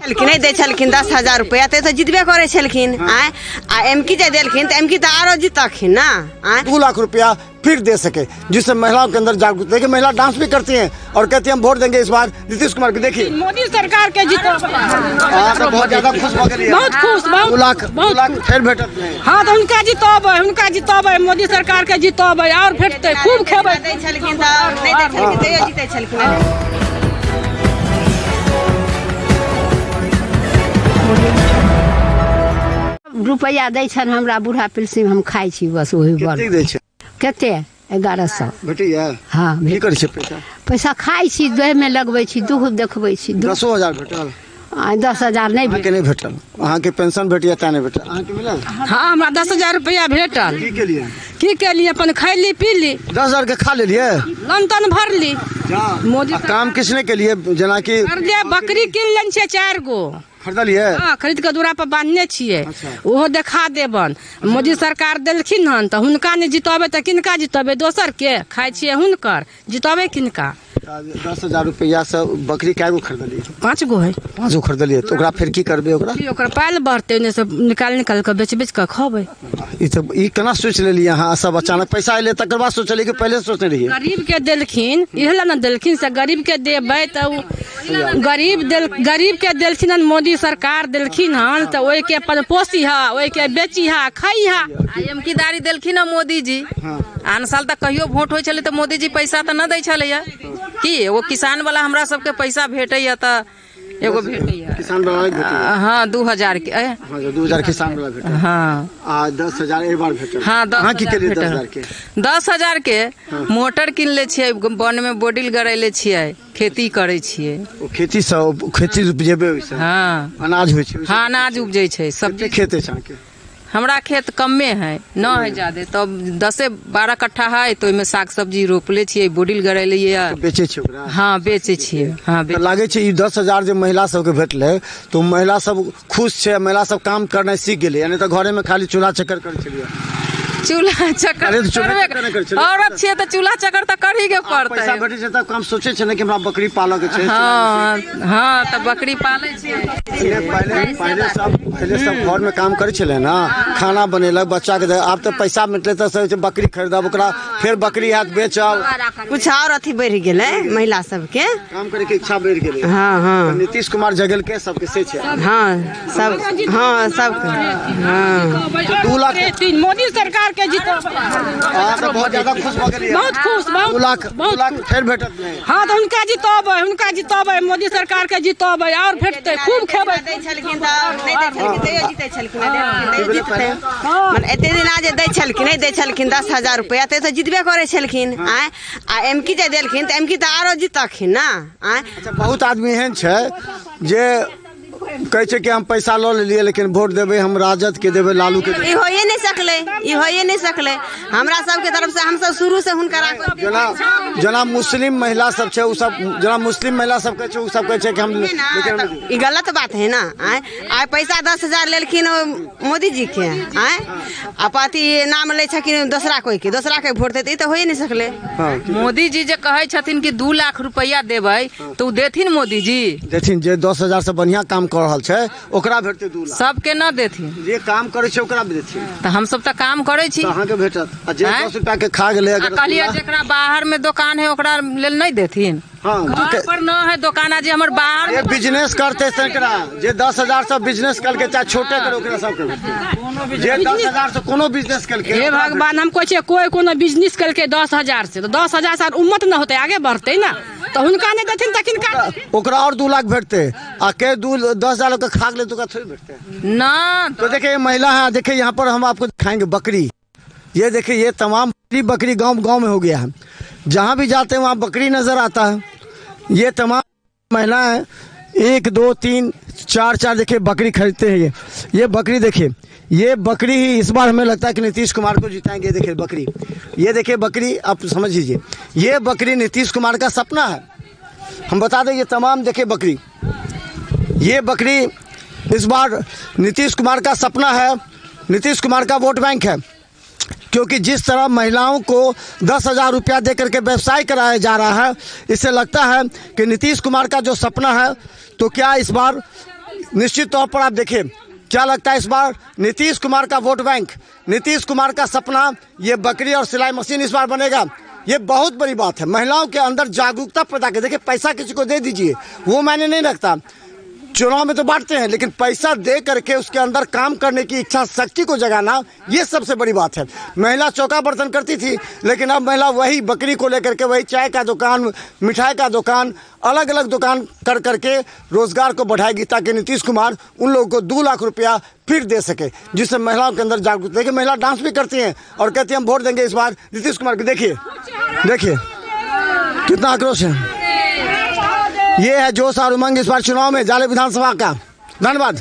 छलखिन, नहि दै छलखिन 10,000 रुपैआ तऽ जितबे करै छलखिन। आँय, आ एमकी जे देलखिन तऽ एमकी तऽ आरो जीतखिन ना। आँय, 2 लाख रुपया फिर दे सके, जिससे महिलाओं के अंदर जागरूकता। देखिए महिला डांस भी करती हैं और कहती हैं हम वोट देंगे इस बार नीतीश कुमार को। देखिए मोदी सरकार के जीत अहाँ बहुत ज्यादा खुश भऽ गेलियै। बहुत खुश, बहुत 2 लाख, बहुत 2 लाख फेर भेटत नहि। हाँ, तऽ हुनका जितबै, हुनका जितबै, मोदी सरकार के जितबै और भेटतै, खूब खेबै। दै छलखिन तऽ नहि दै छलखिन तैयो जीतै छलखिन। रुपैआ दै छनि हमरा बूढ़ा पेंशन, हम खाइ छी बस ओही बल। कतेक दै छै? कते? 1100 भेटैया? हाँ। की करै छै पैसा? पैसा खाइ छी, देहमे लगबै छी, दुःख देखबै छी। 10,000 भेटल? आ, 10,000 नहि। अहाँके नहि भेटल? अहाँके पेंशन भेटैया तें नहि भेटल। अहाँके मिलल? हाँ, हमरा 10,000 रुपैआ भेटल। की केलियै? की केलियै, अपन खैली पीली। 10,000 के खा लेलियै, लोन तोन भरली। मोदी आ काम किछु नहि केलियै? जेनाकि करलियै, बकरी कीन लेने छियै 4 गो। खरीदलियै? हाँ, खरीद के दूरा पर बांधने छियै। अच्छा। ओहो देखा देबन। मोदी सरकार देलखिन हन तऽ हुनका नहि जितबै तऽ किनका जितबै? दोसर के खाइ छियै, हुनकर जितबै किनका? 10,000 रुपैआ से बकरी कए गो खरीदलियै? 5 गो है। 5 गो खरीदलियै तऽ ओकरा फेर की करबै ओकरा? की ओकर पायल बढ़तै, ओन्ने से निकालि निकालि कऽ बेच बेच कऽ खबै। ई तऽ ई केना सोचि लेलियै अहाँ सब? अचानक पैसा एलै तकर बाद सोचलियै कि पहिले सोचने रहियै? गरीब के देलखिन, इहे लए ने देलखिन से गरीब के देबै तऽ ओ गरीब देल, गरीब के देलखिन हन मोदी सरकार देलखिन हन तऽ ओहिके अपन पोसिहा, ओहिके बेचिहा, खइहा। आ एमकी दारी देलखिन हन मोदी जी। आन साल तऽ कहियो वोट होइ छलै तऽ मोदी जी पैसा तऽ नहि दै छलैया। की एगो किसान वाला हमरा सबके पैसा भेटैया तऽ एगो भेटैया किसान वाला भेटैया? हाँ, 2,000 के। हाँ, 2,000 किसान वाला भेटल। हाँ। आ 10,000 एक बार भेटल? हाँ, दस अहाँ की हजार केलियै दस भेटल। हजार के? 10,000 के मोटर कीन ले छियै, वन में बोडिल गड़ैले छियै, खेती करै छियै। ओ खेती से, खेती उपजेबै ओहिसँ? हाँ। अनाज होइ छै? हाँ, अनाज उपजै छै सब्जी। कते खेत अछि अहाँके? हमरा खेत कमे है, न है ज्यादे, तब 10-12 कट्ठा है, तऽ ओहिमे साग सब्जी रोपले छियै, बोडिल गड़ेलियै। बेचै छियै ओकरा? हाँ, बेचै छियै। हाँ, तऽ लागै छै ई 10,000 जे महिला सबके भेटलै तऽ ओ महिला सब खुश छै, महिला सब काम करनाइ सीख गेलै, यानी तऽ घरेमे खाली चूल्हा चक्कर करै छलियै। चूल्हा चक्कर अरे तऽ चूल्हा करबे चक्कर नहि करै छलियै। औरत छियै तऽ चूल्हा चक्कर तऽ करही के पड़तै। पैसा भेटै छै तऽ काम सोचै छै ने कि हमरा बकरी पालऽ के छै? हाँ हाँ, तऽ बकरी पालै छियै। पहिले पहिले सब पहिले सब घर में काम करै छलै ने, खाना बनेलक, बच्चा के। आब तऽ पैसा मिलतै तऽ सब बकरी खरीदब, ओकरा फेर बकरी हैत बेचब। कुछ और अथी बढ़ि गेलै महिला सबके, काम करे के इच्छा बढ़ि गेलै। हाँ हाँ। नीतीश कुमार जगेलकै सबके से छै। हाँ, सब, हाँ, सबके, हाँ। 2 लाख तीन मोदी सरकार के जितबै। अहाँ तऽ बहुत ज्यादा खुश भऽ गेलियै। बहुत खुश, बहुत 2 लाख, 2 बहुत लाख फेर भेटत नहि। हाँ, तऽ हुनका जितबै, हुनका जितबै, मोदी सरकार के जितबै और भेटतै, खूब खेबै। दै छलखिन तऽ नहि दै छलखिन तैयो जीतै छलखिन, तैयो जीततै। मने एते दिना जे दै छलखिन, नहि दै छलखिन 10,000 रुपैआ तऽ जितबे करै छलखिन। आँय, आ एमकी जे देलखिन तऽ एमकी तऽ आरो जीतखिन ना। आँय, अच्छा, बहुत आदमी एहन छै जे कहै छै कि हम पैसा लऽ लेलियै लेकिन वोट देबै हम राजद के देबै, लालू के देबै। ई होइए नहि सकलै, ई होइए नहि सकलै। हमरा सबके तरफ से हमसब शुरू से हुनकर जेना जेना मुस्लिम महिला सब छै, ओ सब जेना मुस्लिम महिला सब कहै छै, ओ सब कहै छै कि हम लेकिन ई गलत बात है ना। आँय, आइ पैसा 10,000 लेलखिन मोदी जी के, आँय, आ पति नाम लै छथिन दोसरा कोई के, दोसरा के वोट देतै, ई तऽ होइए नहि सकलै। मोदी जी जे कहै छथिन कि 2 लाख रुपैआ देबै तऽ ओ देथिन मोदी जी? देथिन। जे 10,000 से बढ़िया काम कऽ रहल छै ओकरा भेटतै 2 लाख। सबके न देथिन, जे काम करै छै ओकरा देथिन। तऽ हमसब तऽ काम करै छी। तऽ अहाँके भेटत। आ जे आँय? 10 रुपया के खा गेलै आ अगर कहलियै जेकरा बाहर में दोकान है ओकरा लेल नहि देथिन? हाँ, घर पर न है दोकान, आ जे हमर बाहर जे बिजनेस करते सेकरा जे 10,000 से बिजनेस करके चाहे छोटे करे ओकरा सबके भेटतै। जे 10,000 से कोनो बिजनेस करके। हे भगवान, हम कहै छियै कोई कोनो बिजनेस करके 10,000 से तऽ 10,000 से उम्मत न होतै, आगे बढ़तै ना, तऽ हुनका नहि देथिन तऽ किनका? ओकरा और 2 लाख भेटतै। आ के 10,000 के खा गेलै तऽ ओकरा थोड़ी भेटतै ना। तो देखिए ये महिला है, देखिए यहाँ पर हम आपको दिखाएंगे बकरी। ये देखिए ये तमाम बकरी गांव गांव में हो गया है, जहाँ भी जाते हैं वहाँ बकरी नज़र आता है। ये तमाम महिलाएं 1 2 3 4 4 देखिए बकरी खरीदते हैं। ये बकरी देखिए, ये बकरी ही इस बार हमें लगता है कि नीतीश कुमार को जिताएंगे। देखिए बकरी, ये देखिए बकरी, आप समझ लीजिए ये बकरी नीतीश कुमार का सपना है। हम बता दें ये तमाम देखिए बकरी, ये बकरी इस बार नीतीश कुमार का सपना है, नीतीश कुमार का वोट बैंक है। क्योंकि जिस तरह महिलाओं को 10,000 रुपया दे करके व्यवसाय कराया जा रहा है, इससे लगता है कि नीतीश कुमार का जो सपना है, तो क्या इस बार निश्चित तौर पर आप देखिए, क्या लगता है इस बार नीतीश कुमार का वोट बैंक, नीतीश कुमार का सपना ये बकरी और सिलाई मशीन इस बार बनेगा? ये बहुत बड़ी बात है। महिलाओं के अंदर जागरूकता पैदा कर, देखिए पैसा किसी को दे दीजिए वो मायने नहीं रखता, चुनाव में तो बांटते हैं, लेकिन पैसा दे करके उसके अंदर काम करने की इच्छा शक्ति को जगाना ये सबसे बड़ी बात है। महिला चौका बर्तन करती थी, लेकिन अब महिला वही बकरी को लेकर के वही चाय का दुकान, मिठाई का दुकान, अलग अलग दुकान कर करके रोजगार को बढ़ाएगी, ताकि नीतीश कुमार उन लोगों को 2 लाख रुपया फिर दे सके, जिससे महिलाओं के अंदर जागरूकता। देखिए महिला डांस भी करती हैं और कहती हैं हम वोट देंगे इस बार नीतीश कुमार को। देखिए देखिए कितना आक्रोश है। ये है जोश और उमंग इस बार चुनाव में जाले विधानसभा का। धन्यवाद।